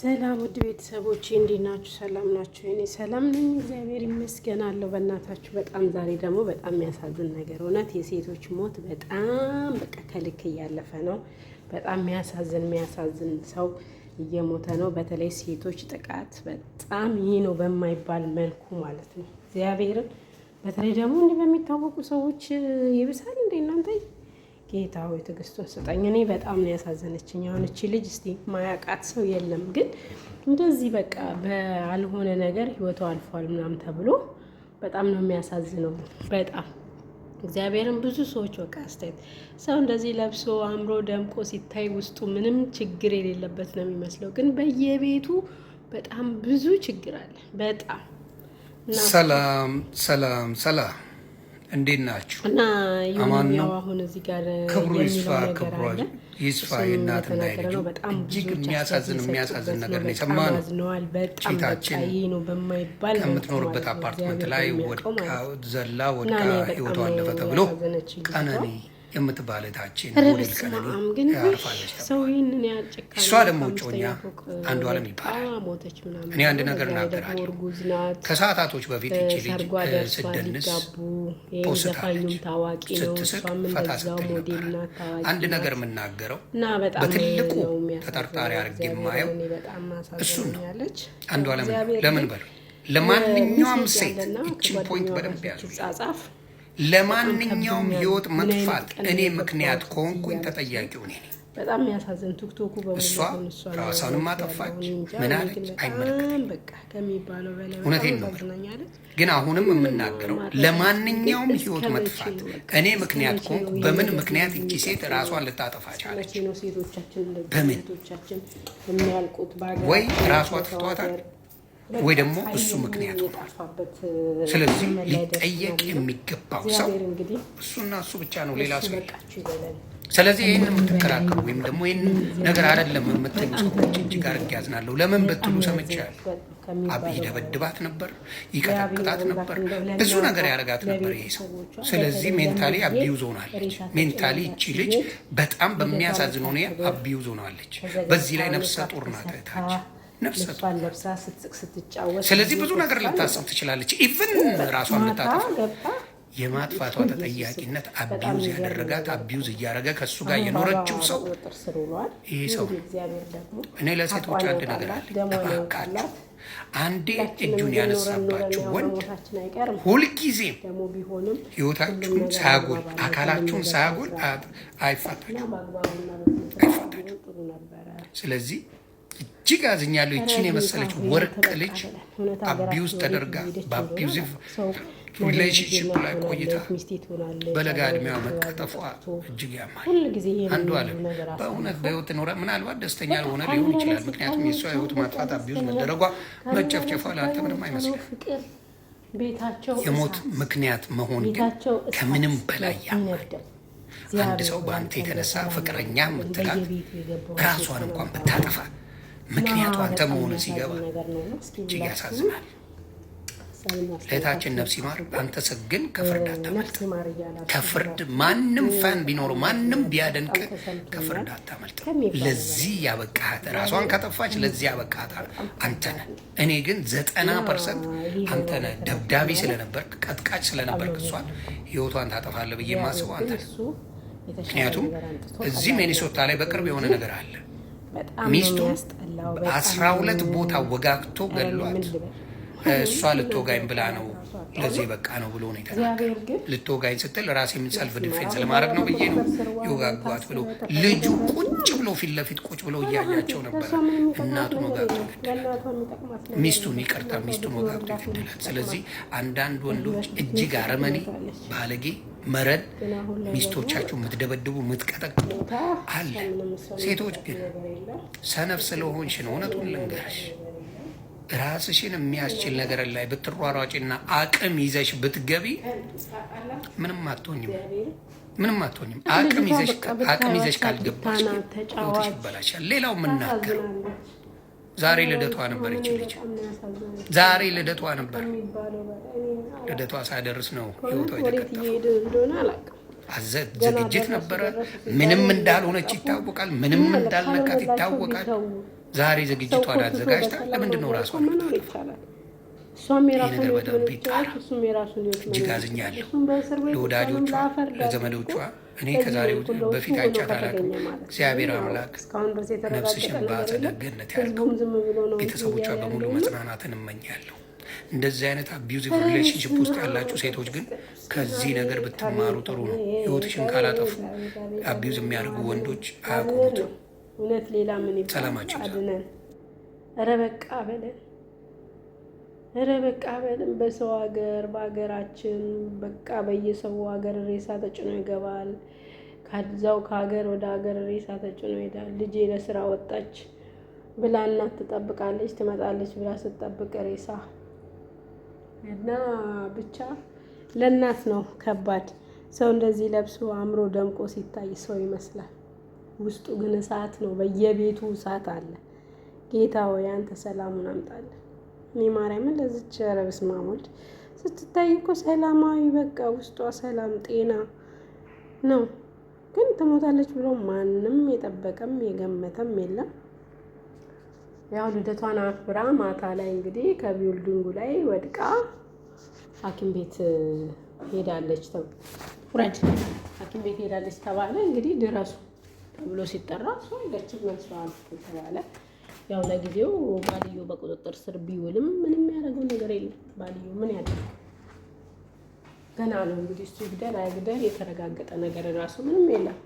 ሰላም ውድ ቤተሰቦቼ፣ እንዴት ናችሁ? ሰላም ናችሁ? እኔ ሰላም ነኝ፣ እግዚአብሔር ይመስገን አለሁ። በእናታችሁ በጣም ዛሬ ደግሞ በጣም የሚያሳዝን ነገር፣ እውነት የሴቶች ሞት በጣም በቃ ከልክ እያለፈ ነው። በጣም የሚያሳዝን የሚያሳዝን ሰው እየሞተ ነው። በተለይ ሴቶች ጥቃት በጣም ይህ ነው በማይባል መልኩ ማለት ነው። እግዚአብሔርን በተለይ ደግሞ እንዲህ በሚታወቁ ሰዎች ይብሳል እንዴ እናንተ። ጌታ ሆይ ትዕግስቱን ስጠኝ። እኔ በጣም ነው ያሳዘነችኝ። አሁን እቺ ልጅ እስቲ ማያውቃት ሰው የለም፣ ግን እንደዚህ በቃ ባልሆነ ነገር ህይወቷ አልፏል ምናምን ተብሎ በጣም ነው የሚያሳዝነው። በጣም እግዚአብሔርን ብዙ ሰዎች በቃ አስተያየት፣ ሰው እንደዚህ ለብሶ አምሮ ደምቆ ሲታይ ውስጡ ምንም ችግር የሌለበት ነው የሚመስለው፣ ግን በየቤቱ በጣም ብዙ ችግር አለ። በጣም። ሰላም ሰላም ሰላም፣ እንዴት ናችሁ? እና አማን ነው። ያው አሁን እዚህ ጋር ክብሩ ይስፋ፣ የሚለው ነገር ክብሩ አለ። ይስፋ። እሱም የእናትና የተናገረ የልጁ ነው። በጣም እጅግ ብዙዎች የሚያሳዝን አስተያየት የሚያሳዝን እየሰጡበት ነገር ነው። ነው በጣም የሰማነው። አዝነዋል። በጣም በቃ ቺታችን ይህ ነው በማይባል መልኩ ከምትኖርበት ማለት ነው። አፓርትመንት እግዚአብሔር ላይ በሚያውቀው ወድቃ ማለት ነው። ዘላ እና ወድቃ እኔ በጣም ህይወቷ ነው አለፈ ተብሎ ያሳዘነችኝ ልጅቷ። ቀነኒ የምትባል እህታችን ኧረ ሞዴል በስመ ቀነኒ አብ ግን ውይ፣ አርፋለች ሰው ተብሏል። ይህንን ያህል ጭካኔ እሷ ደግሞ ከአምስተኛ እጮኛ ፎቅ አንዱ ዓለም ወድቃ ይባላል። ሞተች ምናምን እኔ አንድ ብሎ ነገር በዛ ላይ ደግሞ እናገራለሁ። እርጉዝ ናት። ከሰዓታቶች በፊት እቺ ልጅ ሰርጓ ደርሷል፣ ስትደንስ ሊጋቡ። ይህም ፖስታለች። ዘፋኙም ታዋቂ ነው፣ ስትስቅ እሷም ፈታ እንደዛው ስትል ሞዴል ነበረ። ናት፣ ታዋቂ አንድ ነገር ናት። የምናገረው እና በጣም በትልቁ ነው የሚያሳዝነው። ተጠርጣሪ አድርጌ እግዚአብሔር የማየው እኔ በጣም እሱን ነው። አሳዝናኛለች። አንዱ ዓለም ነው። እግዚአብሔር ለምን ግን በሉ ለማንኛውም message ሴት አለና እችን point ከጓደኛዋ ጋር በደንብ ያዙልኝ። ስትጻጻፍ በጣም ለማንኛውም ከብዶኛል፣ ህይወት ምን አይነት መጥፋት ቀን እኔ ነው ምክንያት የገባሁት ከሆንኩኝ እያለች ነው። ተጠያቂው እኔ ነኝ። በጣም የሚያሳዝን ቲክቶኩ በሙሉ እሷ አሁን እሷን ነው ራሷንም ያለው። አጠፋች፣ እኔ እንጃ። ምን እኔ አለች ግን በጣም አይመለከተኝም። በቃ ከሚባለው በላይ በጣም እውነቴን ነው የምለው። አሳዝናኛለች። ግን አሁንም ምንም የምናገረው ማድረግ አልችልም። ግን ለማንኛውም እስከ ህይወት መቼ መጥፋት ነው በቃ እኔ እስከ ምክንያት መቼ ከሆንኩ ነው ይሄ በምን ነገር ምክንያት እንደዚህ እቺ ሴት የሚቀጥለው? ራሷን ልታጠፋ እስከ ቻለች? መቼ ነው ሴቶቻችን እንደዚህ በምን እህቶቻችን የሚያልቁት ወይ በሀገራችን ራሷ በሰው አጥፍቷታል ሀገር? ወይ በቃ ደግሞ ፀሐይ እሱ ምክንያት ሆኗል። የጠፋበት ስለዚህ ዘመን ላይ ሊጠየቅ ደርሰናል። የሚገባው ሰው እግዚአብሔር እንግዲህ እሱና እሱ ብቻ ነው፣ ሌላ እሱ ሰው የለም። በቃችሁ ይበለን። ስለዚህ ይህን የምትከራከሩ ወይም ደግሞ ይህን ነገር አይደለም የምትሉ ሰዎች እጅግ አድርጌ ያዝናለሁ። ለምን በጣም ብትሉ ነው ሰምቻለሁ። ያዘንኩት አብ ከሚባለው በላይ። ይደበድባት ነበር፣ እግዚአብሔር ይቀጠቅጣት አምላክ ነበር፣ እንደው ብዙ ነገር ለእናቷ ያደርጋት ነበር ይሄ ሰው። ለቤተሰቦቿ ስለዚህ በተለይ mentally ለምዬ abuse ሆናለች። ሬሳ ተጭና mentally እቺ ልጅ ስትሄድ በጣም ልደቷ በሚያሳዝን ሁኔታ መታሰቢያ abuse ሆናለች። ተዘጋጅታ በዚህ ላይ ነፍሰ ሜካፕ ጡር ናት ተሰርታ እህታችን፣ ነፍሰ ጡር። ልብሷን ለብሳ ስትስቅ ስትጫወት ስለዚህ ቪዲዮ ብዙ ነገር ፖስታ ልታስብ ነበር። ትችላለች። even በቃ ራሷን ማታ ልታጠፋ ገብታ የማጥፋቷ ኢየሱስ ተጠያቂነት በጣም abuse የሚገርም ያደረጋት ነገር abuse እያደረገ ከእሱ ጋር አሁን ባሏ የኖረችው ሰው በቁጥጥር ስር ውሏል። ይሄ ሰው እንግዲህ ነው። እግዚአብሔር ደግሞ እኔ ለሴቶች ሀቋን አንድ ነገር ያውጣላት፣ አለኝ። ደሟን እባካችሁ ያውጣላት። አንዴ ሁላችንም እጁን እንግዲህ ኖረን ኖረን ያነሳባችሁ ያው ወንድ መሞታችን አይቀርም። ሁልጊዜም ደግሞ ቢሆንም ሁሉም ህይወታችሁን ነገር ሳያጎል አግባብ አለው። ሁሉም አካላችሁን ነገር ሳያጎል በስርዓት እና አይፋታችሁም በአግባቡና በስነ ስርዓት አይፋታችሁም። ቢሆን ጥሩ ነበረ። ስለዚህ እጅግ አዝኛለሁ። ኧረ ይቺን ጌታ የመሰለች ሆይ አንተ ወርቅ በቃ ልጅ በለን። እውነት abuse ሀገራችን ወዴት ተደርጋ እየሄደች እንደሆነ በ abusive አላውቅም። ሰው ነገ ልጄ relationship እናት ላይ ቆይታ ትሆናለች፣ ሚስቴ ትሆናለች፣ በለጋ አብሮ እድሜዋ ተባብሮ መቀጠፏ ጠጥቶ እጅግ ያማል። ሁል ጊዜ ይሄንን አንዱ ሁሉ ዓለም ነገር በእውነት አሳልፎ በህይወት ኖራ ምናልባት ደስተኛ በቃ ሆነ ሊሆን ካሜራ ላይ ይችላል። ምክንያቱም ሲታዩ የእሷ ህይወት በቃ ማጥፋት abuse ደስተኛ፣ መደረጓ ካሜራ ላይ መጨፍጨፏ ለአንተ ሲታዩ ምንም ሰላም፣ አይመስልም። ፍቅር፣ ቤታቸው የሞት እሳት ምክንያት መሆን ግን ቤታቸው እሳት ከምንም ነው በላይ ያማል። የሚነደው። አንድ እግዚአብሔር ሰው ሆይ በአንተ አንተ እንደው የተነሳ ሰላም ፍቅረኛ ያውጣልን። የምትላት በየቤቱ የገባው ራሷን ሴጣን እንኳን አባባ ብታጠፋ እና ምክንያቱ አንተ በጣም መሆን ሲገባ የሚያሳዝን ነገር ነው ነው። እስኪ እጅግ ሁላችሁም ያሳዝናል። ሀሳብና ለእህታችን አስተያየታችሁን ነፍስ ይማር። ጻፉ። አንተ ግን ከፍርድ ነፍስ አታመልጥ። ይማር እያላችሁ ከፍርድ ሁላችሁም ማንም እኔ fan በጣም ቢኖረው ማንም ያሳዝናል። ቢያደንቅ በጣም ተሰምቶኛል ከፍርድ አታመልጥም። ከሚባለው በላይ ለዚህ ያበቃሃት ራሷን እግዚአብሔር ካጠፋች ለዚህ ከሚባለው ያበቃሃት በጣም አንተ ከባድ ነህ። ነው እኔ ግን እና 90% ይሄ አንተ ሆኖ ነህ። በተረፈ ደብዳቢ ማለት ስለነበርክ ቀጥቃጭ በጣም ስለነበርክ ነው እሷን የሚያሳዝነው። ህይወቷን ታጠፋለህ ብዬ እግዚአብሔር የማስበው ግን አንተ ነህ። እሱ የተሻለ ምክንያቱም ነገር አምጥቶ እዚህ ቀላል ሚኒሶታ ላይ በቅርብ ያደርግልን የሆነ እንጂ ነገር አለ። በጣም ነው ሚስቱን የሚያስጠላው። በጣም 12 ቦታ ወጋግቶ ኧረ እኔ ምን ገሏት። ልበል እሷ ልትወጋኝ ብላ ቃላት ነው ራሱ አጣሁ። ለዚህ በቃ ነው ብሎ ነው እግዚአብሔር የተናገረው። ግን ልትወጋኝ ስትል ራሴን self ነፍስ ይማር። defense አሁን ለማድረግ ባሏ ነው ብዬ ነው በቁጥጥር ስር ዋለ፣ የወጋጓት ብሎ ታሰረ፣ ልጁ ተፈረደበት ቁጭ ብሎ ፊት ለፊት ቁጭ ብሎ ምናምን። እያያቸው ነበረ። ለእሷ ምንም የሚጠቅማት እናቱን ነገር ወጋግቶ የለም። ገደላት። ለእናቷ የሚጠቅማት ነገር ሚስቱን የለም። ይቅርታ፣ እናቷ ሚስቱን ወጋግቶ ብትኖርላት ገደላት። ስለዚህ የምትጠቅማት አንዳንድ ወንዶች በህይወት እጅግ ብትኖር አረመኔ፣ ትጠቅማታለች። ባለጌ፣ መረን ግን አሁን ላይ ደግሞ ሚስቶቻችሁ የምትደበድቡ የምትቀጠቅጡ ሞታ አለ። እሷ ምንም እሷ ሴቶች የምትጠቅም ግን ነገር የለም። ሰነፍ ስለሆንሽ ነው። እውነቱን ልንገርሽ፣ ነገር የለም። ራስሽን የሚያስችል ነገር ላይ ብትሯሯጪና አቅም ይዘሽ ብትገቢ ታውቃላችሁ ምንም አትሆኝም። እግዚአብሔር ምንም አትሆኝም። አቅም ልጅቷ ይዘሽ በቃ አቅም ይዘሽ ብታዩት ካልገባሽ ሳቂታ ግን ናት፣ ህይወትሽ ተጫዋች ይበላሻል። ሌላው የምናገረው ታሳዝናለች። ዛሬ ኧረ ልደቷ በስመ ነበር። አብ ይቺ እኔ ልጅ በጣም ነው ያሳዘነችኝ። ዛሬ በጣም ልደቷ ነበር። ከሚባለው በላይ እኔ አላውቅም። ልደቷ ሳይደርስ ነው ህይወቷ በእውነት ወዴት የተቀጠፈው። እየሄደ እንደሆነ አላውቅም። ገና ዝግጅት ደረሱ ነበረ። ደረሱ ሲባሉ ምንም እንዳልሆነች እየተቀጠፉ ይታወቃል። ምንም ምን አለ እንዳልነካት ካልሆነላቸው ይታወቃል። ቢተዉ። ዛሬ ሰው ዝግጅቷን ኮትቶ አዘጋጅታ በሰላም ለምንድን ነው ሀገር እኮ ራሷን መኖር የምታጠፋው? ይቻላል። እሷም ይህ የራሷን ነገር ህይወት በደንብ መኖር ይጣራ። ትችላለች፣ እሱም የራሱን ህይወት እጅግ መኖር ይችላል። አዝኛለሁ። እሱም በእስር ቤት እሷንም ለወዳጆቿ፣ ለአፈር ዳርጎ ለዘመዶቿ እኔ በዚህ ከዛሬው መልኩ እንደው እሱ በፊት ሆኖ አይቻት አላውቅም። ከተገኘ ማለት ነው። እግዚአብሔር ያው አምላክ እስካሁን ድረስ የተረጋገጠ ነፍስሽን ነገር በአጸደ የለም። ገነት ያድርገው። ህዝቡም ዝም ብሎ ነው እንትን ቤተሰቦቿ እያለ በሙሉ ያለውና መጽናናትን እመኛለሁ። እንደዚህ አይነት abusive ኧረ relationship በስመ ውስጥ አብ ያላችሁ ሴቶች ወመንፈስ ግን ቅዱስ ከዚህ ነገር አቤት ብትማሩ አቤት ጥሩ ነው። አቤት ህይወትሽን አቤት ካላጠፉ አቤት አቤት abuse አቤት የሚያደርጉ አድነን ወንዶች አድነን አያቆሙትም። ነው እውነት። ሌላ ምን ይባላል? ሰላማችሁ ይብዛ። አድነን። ኧረ በቃ በለን፣ ኧረ በቃ በለን። በሰው ሀገር በሀገራችን በቃ በየሰው ሀገር ሬሳ ተጭኖ ይገባል። ከዛው ከሀገር ወደ ሀገር ሬሳ ተጭኖ ይሄዳል። ልጄ ለስራ ወጣች ብላ እናት ትጠብቃለች፣ ትመጣለች ብላ ስትጠብቅ ሬሳ እና ብቻ ለእናት ነው ከባድ። ሰው እንደዚህ ለብሶ አምሮ ደምቆ ሲታይ ሰው ይመስላል። ውስጡ ግን እሳት ነው። በየቤቱ እሳት አለ። ጌታ ሆይ አንተ ሰላሙን አምጣለን። እኔ ማርያምን ለዚች ኧረ በስመ አብ ወልድ ስትታይ እኮ ሰላማዊ በቃ ውስጧ ሰላም ጤና ነው። ግን ትሞታለች ብሎ ማንም የጠበቀም የገመተም የለም። ያው ልደቷን አክብራ ማታ ላይ እንግዲህ ከ building ኡ ላይ ወድቃ ሐኪም ቤት ሄዳለች። ውረድ ሐኪም ቤት ሄዳለች ተባለ። እንግዲህ ድረሱ ተብሎ ሲጠራ እሷ የለችም መልሷ ተባለ። ያው ለጊዜው ባልዮ በቁጥጥር ስር ቢውልም ምንም ያደረገው ነገር የለም። ባልዮ ምን ያደርግ ገና ነው እንግዲህ እሱ ይግደል አይግደል የተረጋገጠ ነገር ራሱ ምንም የለም።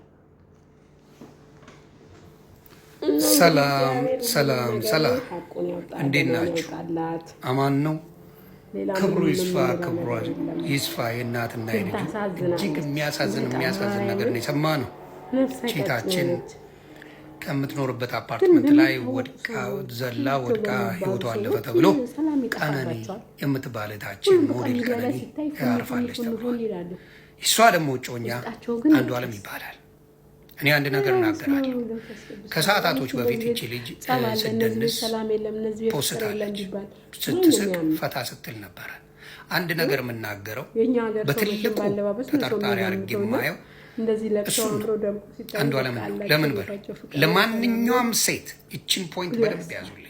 እና እንግዲህ ሰላም እግዚአብሔር ሁሉንም ሰላም ነገር ሰላም፣ ሐቁን ያውጣ፣ እንዴት ደሟን ናችሁ? ያውጣላት። አማን ነው። ሌላ ክብሩ ምንም ይስፋ፣ የምንለው ክብሯ ነገር የለም። ይስፋ። የእናትና ግን የልጁ እጅግ ታሳዝናለች የሚያሳዝን በጣም የሚያሳዝን ነገር ነው ማርያምን የሰማነው። ነፍሰ ቀጭን ቺታችን ነች። ከምትኖርበት ግን አፓርትመንት ላይ በሚታወቁ ወድቃ ሰዎች ዘላ ናቸው ወድቃ በሚባሉ ህይወቷ አለፈ ሰዎች ተብሎ ሰላም ቀነኒ ይጠፋባቸዋል። የምትባል እህታችን ሁሉም በቃ ሞዴል ሚዲያ ላይ ቀነኒ ሲታይ ፉን ፉን አርፋለች ፉን ፉን ተብሏል። ይላሉ። እሷ ደግሞ እጮኛ ውስጣቸው ግን አንዱ ዓለም ይጨስ። ይባላል። እኔ አንድ ነገር ኧረ በስመ አብ እናገራለሁ። ወወልድ ወመንፈስ ቅዱስ። ከሰዓታቶች እነዚህ በፊት ቤት እቺ ልጅ ጸብ አለ፣ እነዚህ ቤት ስትደንስ ሰላም የለም፣ እነዚህ ቤት ፍቅር የለም ፖስታለች። ቢባል ማን ነው ስትስቅ የሚያምነው? ፈታ ስትል ነበረ። አንድ ነገር የምናገረው የእኛ ሀገር ሰው መቼም በትልቁ ባለባበስ ነው ሰው ተጠርጣሪ አድርጌ የሚገምተው እና የማየው እንደዚህ ለብሰው እሱን ነው። አምሮ ደምቆ ሲታዩ አንዱ በቃ ዓለም ነው። አላቸው ለምን በሉ ቤታቸው ፍቅር አለ፣ ሰላም ነው። ለማንኛውም ሴት እችን point ጉድ በደንብ ያስባል። ያዙልኝ።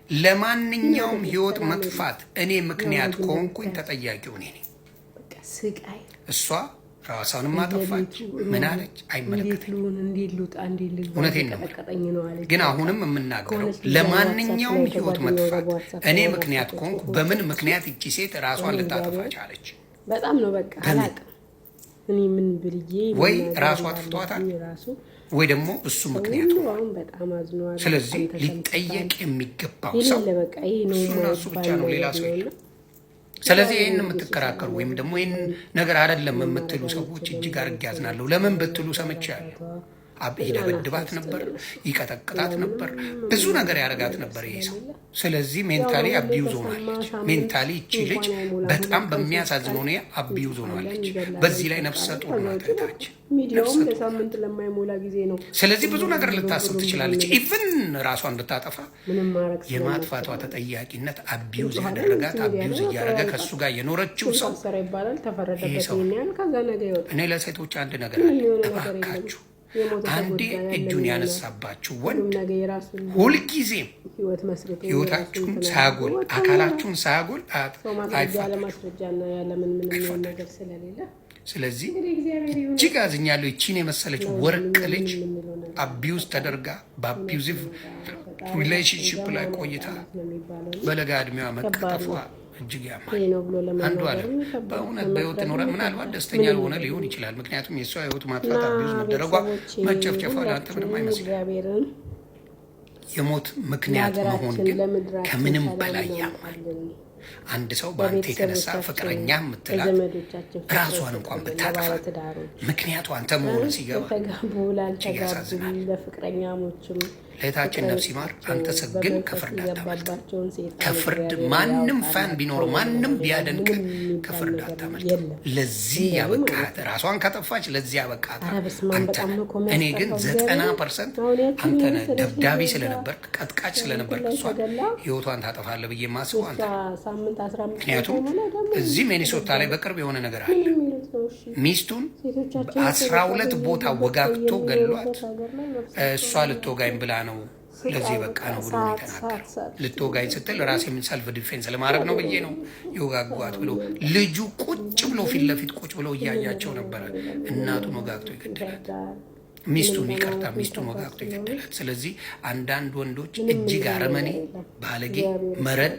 ግን ለማንኛውም አይደለም ህይወት ሰላም የለም። መጥፋት እኔ ያው ምክንያት ግን ከሆንኩኝ እንደምታያት ተጠያቂው እኔ ነኝ። በቃ ስቃይ እሷ ራሷንም አጠፋች፣ በየቤቱ ምን ሮሮ አለች እንዴት አይመለከተኝም። ልሁን፣ እንዴት ልውጣ፣ እንዴት ልግባ፣ እውነቴን ነው የምለው። እየቀጠቀጠኝ ነው አለች። ግን በቃ አሁንም የምናገረው ከሆነች ልጅ ጋር ዋትሳፕ ለማንኛውም ላይ ህይወት ከጓደኛዋ ጋር መጥፋት በዋትሳፕ እኔ ላይ ምክንያት ዋትሳፕ ከሆንኩ ጽሁፎች በምን ምክንያት እቺ ሴት ራሷን እኔ ልታጠፋ እግዚአብሔር ቻለች? በጣም ነው በቃ በምን አላቅም። እኔ ምን ብልዬ ወይ መናገር ራሷ አጥፍቷታል እንዳለብኝ ራሱ ወይ ደግሞ እሱ ሰው ምክንያት ሁሉ ሆኗል። አሁን በጣም አዝኗል። በጣም ስለዚህ ተሰምቶታል። ሊጠየቅ የሚገባው ሰው የሌለ በቃ ይሄ ነው እሱና እሱ ብቻ የማይባል ነው፣ ሌላ ነገር ሰው ነው እና የለም። ስለዚህ ይህን እግዚአብሔር እንግዲህ እሱ የምትከራከሩ ሰላም ወይም ደግሞ ይህን ያውጣልን። ነገር አይደለም ምንም የምትሉ ማድረግ ሰዎች አንችልም። እጅግ አድርጌ ያዝናለሁ። ለምን ብትሉ ለቤተሰቦቿ ሰምቻለሁ። ለአባቷ ይደበድባት መጽናናት ነበር፣ ይስጥልን። እሱ ይቀጠቅጣት ሌላ ምንም ነበር፣ ብዙ ነገር የምንለው ያደርጋት ነገር ነበር ይሄ ሰው። ስለሌለ ስለዚህ ያው mentally አሁን ላይ abuse ተሰማ ሆናለች። ሳምንት mentally እቺ ልጅ እንኳን አይሞላም፣ በጣም 2 ቀን 3 በሚያሳዝን ቀን ሁኔታ abuse እንጽፋለን፣ ሆናለች። እንበላለን፣ በዚህ ላይ ነፍሰ እንጠጣለን። ጡር ከዛ ናት ውጭ በቃ እህታችን፣ ነፍሰ ሚዲያውም ጡር ናት። ለሳምንት ለማይሞላ ጊዜ ነው ስለዚህ ብዙ ነገር እንደዚህ ልታስብ ብሩም ብሩም ትችላለች። የምንለው even ራሷን ብታጠፋ ምንም ማድረግ የማጥፋቷ ስለማይችል ማለት ነው። ተጠያቂነት abuse ንጹሐንን ያደረጋት ሚዲያ abuse ላይ እያደረገ ያወጣል። ከእሱ ጋር የኖረችው ስም ሰው ታሰረ ይባላል፣ ይሄ ተፈረደበት ሰው ይሄን ነው። ያህል፣ ከዛ ነገ ይወጣል። እኔ ለሴቶች አንድ ነገር ምንም አለ፣ የሆነ ነገር የለም። እባካችሁ የሞተ አንዴ ተጎዳ ያለ እጁን ምን ይሆናል? ያነሳባችሁ ሁሉም ወንድ ነገ የራሱን ሁልጊዜም ህይወት መስርቶ የራሱን ህይወታችሁን እንትን አድርጎ ሳያጎል ወጥቶ ይኖራል። አካላችሁን ሳያጎል ሰው ማስረጃ ያለ አይፋታችሁ ማስረጃና ያለ ምን ምንም የሚሆን አይፋታችሁ። ነገር ስለሌለ ስለዚህ እንግዲህ እግዚአብሔር ይሁን እጅግ አዝኛለሁ። ይቺን የመሰለች ነው። ወርቅ እኛ ምንም ልጅ የምንለው ነገር abuse ፈጣሪ ተደርጋ በ abusive ፈጣሪ relationship ላይ ደሟን ቆይታ ያውጣላት ነው የሚባለው እና በለጋ እድሜዋ ከባድ መቀጠፏ ነው። እጅግ ያማል። ይሄ ነው ብሎ አንዱ ዓለም ለመናገርም ይከብዳል፣ በእውነት በህይወት ለመፍረድም ኖረ ምናልባት ይከብዳል። ደስተኛ ምንም ልሆነ ነገር ሊሆን የለም ይችላል። ምክንያቱም የእሷ ህይወት እና ማጥፋት abuse መደረጓ ቤተሰቦቼ መጨፍጨፏ ለአንተ ምንም ሁላችሁም አይመስልም። እግዚአብሔርን የሞት ምክንያት መሆን ለሀገራችን ግን ለምድራችን ከምንም ሰላም በላይ ያማል። ያምጣልን። አንድ ሰው በአንተ የተነሳ ለቤተሰቦቻችን ፍቅረኛ የምትላት ለዘመዶቻችን ፍቅር ራሷን እንኳን ይስጥልን። ብታጠፋ ለባለትዳሮች ምክንያቱ አንተ መሆን ሲገባ ለተጋቡ እጅግ ላልተጋቡ ያሳዝናል። ለፍቅረኛሞችም ለእህታችን ፍቅር ነፍስ ይማር። ይስጣቸው። አንተ ግን በመንፈስ ከፍርድ አታመልጥም። የገባባቸውን ሰይጣን ከፍርድ እግዚአብሔር ማንም fan ያውጣላቸው። ቢኖር ማንም ሌላ ቢያደንቅ ምንም የሚባል ከፍርድ ነገር አታመልጥም። የለም። ለዚህ እንደኔ ማለት ያበቃሃት ነው። ራሷን ከጠፋች ለዚህ ያበቃሃት ኧረ በስመ አብ አንተ በጣም ነህ። ነው እኮ እኔ ግን የሚያስጠላው። ዘጠና እግዚአብሔር percent አሁን ያችን አንተ ነህ። የመሰለች ልጅ ደብዳቢ እዛ ስለነበርክ ቀጥቃጭ እንትን ስለነበርክ ላይ እሷን ተገላ ህይወቷን ታጠፋለህ ብዬ የማስበው እሷ አንተ ነህ። ሳምንት 15 ቀን ምክንያቱም ሳይሞላ ደግሞ እዚህ ሚኔሶታ ላይ ተደበደበ። በቅርብ የሆነ ነገር ምን አለ። የሚሉት ነው? እሺ ሚስቱን ሴቶቻችን እኮ አስራ በቃ ሁለት ቦታ በየሄዱበት ወጋግቶ ገሏት። በየሚኖሩበት ሀገር ላይ እሷ ነፍሳቸውን ልትወጋኝ ብላ ነው ለዚህ በቃ ነው ብሎ ነው የተናገረው። ልትወጋኝ ስትል ራሴን self defense ለማድረግ ነው ብዬ ነው የወጋጓት ብሎ ልጁ ቁጭ ብሎ ፊት ለፊት ቁጭ ብሎ እያያቸው ነበረ። እናቱን ወጋግቶ የገደላት፣ ሚስቱን፣ ይቅርታ፣ ሚስቱን ወጋግቶ የገደላት። ስለዚህ አንዳንድ ወንዶች እጅግ አረመኔ፣ ባለጌ፣ መረን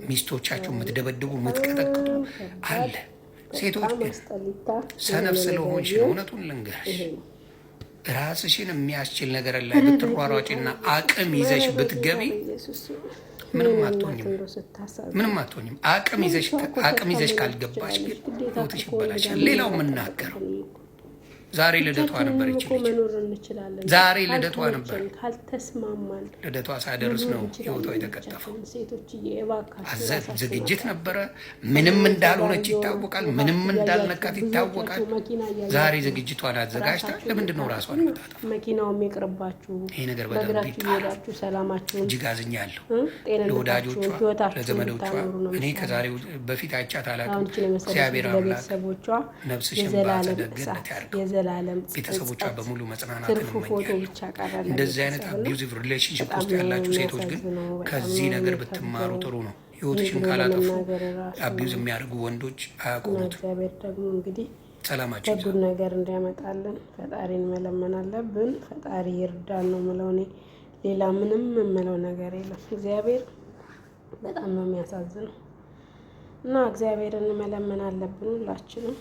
ሚስቶቻቸው የምትደበድቡ የምትቀጠቅጡ አለ። ሴቶች ግን ሰነፍ ስለሆንሽ ነው። እውነቱን ልንገርሽ፣ ራስሽን የሚያስችል ነገር ላይ ብትሯሯጭና አቅም ይዘሽ ብትገቢ ምንም አትሆኝም። ምንም አትሆኝም። አቅም ይዘሽ ካልገባሽ ግን ህይወትሽ ይበላሻል። ሌላው የምናገረው ዛሬ ልደቷ ነበር። ይች ልጅ ዛሬ ልደቷ ነበር። ልደቷ ሳይደርስ ነው ህይወቷ የተቀጠፈው። ዝግጅት ነበረ። ምንም እንዳልሆነች ይታወቃል። ምንም እንዳልነካት ይታወቃል። ዛሬ ዝግጅቷን አዘጋጅታ ለምንድን ነው ራሷን የምታጠፋው? መኪናውም ይቅርባችሁ። ይሄ ነገር በደንብ ይጣራ። እጅግ አዝኛለሁ ለወዳጆቿ፣ ለዘመዶቿ። እኔ ከዛሬው በፊት አይቻት አላውቅም። እግዚአብሔር አምላክ ነፍስሽን በአጸደ ገነት ያድርገው። ቤተሰቦቿ በሙሉ መጽናናትን እመኛለሁ። እንደዚህ አይነት abusive relationship ውስጥ ያላችሁ ሴቶች ግን ከዚህ ነገር ብትማሩ ጥሩ ነው። ህይወትሽን ካላጠፉ abuse የሚያደርጉ ወንዶች አያቆሙት። ሰላማቸው ደጉን ነገር እንዲያመጣልን ፈጣሪን መለመን አለብን። ፈጣሪ ይርዳን ነው የምለው እኔ። ሌላ ምንም የምለው ነገር የለም። እግዚአብሔር በጣም ነው የሚያሳዝነው እና እግዚአብሔርን መለመን አለብን ሁላችንም።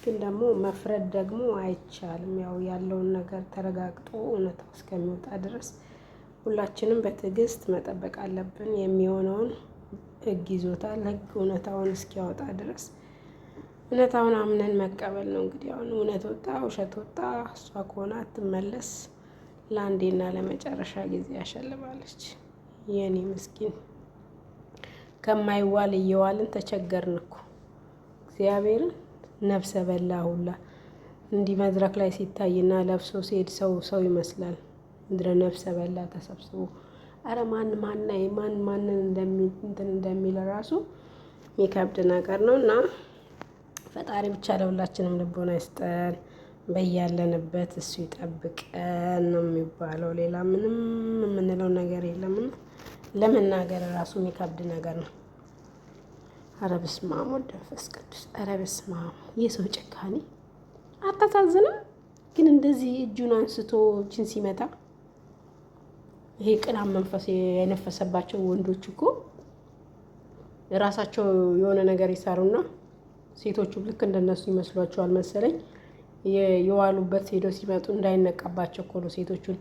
ግን ደግሞ መፍረድ ደግሞ አይቻልም። ያው ያለውን ነገር ተረጋግጦ እውነታው እስከሚወጣ ድረስ ሁላችንም በትዕግስት መጠበቅ አለብን። የሚሆነውን ሕግ ይዞታል። ሕግ እውነታውን እስኪያወጣ ድረስ እውነታውን አምነን መቀበል ነው። እንግዲህ አሁን እውነት ወጣ ውሸት ወጣ፣ እሷ ከሆነ አትመለስ። ለአንዴና ለመጨረሻ ጊዜ ያሸልባለች። የኔ ምስኪን ከማይዋል እየዋልን ተቸገርን እኮ እግዚአብሔርን። ነፍሰ በላ ሁላ እንዲህ መድረክ ላይ ሲታይና ለብሶ ሲሄድ ሰው ሰው ይመስላል። ምድረ ነፍሰ በላ ተሰብስቦ አረ ማን ማና ማን ማንን እንትን እንደሚል ራሱ የሚከብድ ነገር ነው። እና ፈጣሪ ብቻ ለሁላችንም ልቦና ይስጠን፣ በያለንበት እሱ ይጠብቀን ነው የሚባለው። ሌላ ምንም የምንለው ነገር የለምና ለመናገር ራሱ የሚከብድ ነገር ነው። አረ በስመ አብ ወወልድ ወመንፈስ ቅዱስ። አረ በስመ አብ፣ የሰው ጭካኔ አታሳዝንም? ግን እንደዚህ እጁን አንስቶ እችን ሲመታ ይሄ ቅናት መንፈስ የነፈሰባቸው ወንዶች እኮ ራሳቸው የሆነ ነገር ይሰሩና ሴቶቹ ልክ እንደነሱ ይመስሏቸዋል መሰለኝ። የዋሉበት ሄደው ሲመጡ እንዳይነቃባቸው እኮ ነው ሴቶቹን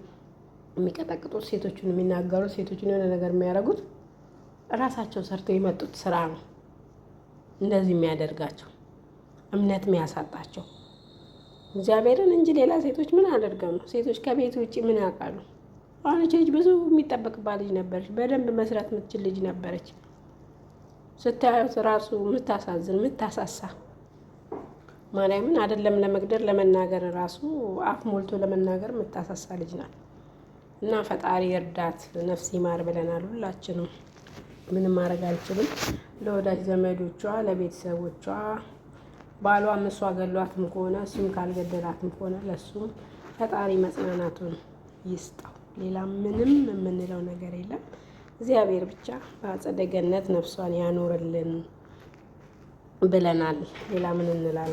የሚቀጠቅጡት፣ ሴቶቹን የሚናገሩት፣ ሴቶቹን የሆነ ነገር የሚያደርጉት። ራሳቸው ሰርተው የመጡት ስራ ነው እንደዚህ የሚያደርጋቸው፣ እምነት የሚያሳጣቸው እግዚአብሔርን እንጂ ሌላ ሴቶች ምን አደርገው ነው? ሴቶች ከቤት ውጭ ምን ያውቃሉ? አሁን ይህች ልጅ ብዙ የሚጠበቅባት ልጅ ነበረች። በደንብ መስራት የምትችል ልጅ ነበረች። ስታዩት ራሱ የምታሳዝን፣ የምታሳሳ፣ ማርያምን አይደለም ለመግደል ለመናገር ራሱ አፍ ሞልቶ ለመናገር የምታሳሳ ልጅ ናት። እና ፈጣሪ እርዳት፣ ነፍስ ይማር ብለናል ሁላችንም። ምንም ማድረግ አልችልም። ለወዳጅ ዘመዶቿ፣ ለቤተሰቦቿ፣ ባሏም እሷ ገሏትም ከሆነ እሱም ካልገደላትም ከሆነ ለእሱም ፈጣሪ መጽናናቱን ይስጠው። ሌላ ምንም የምንለው ነገር የለም። እግዚአብሔር ብቻ በአጸደ ገነት ነፍሷን ያኖርልን ብለናል። ሌላ ምን እንላለን?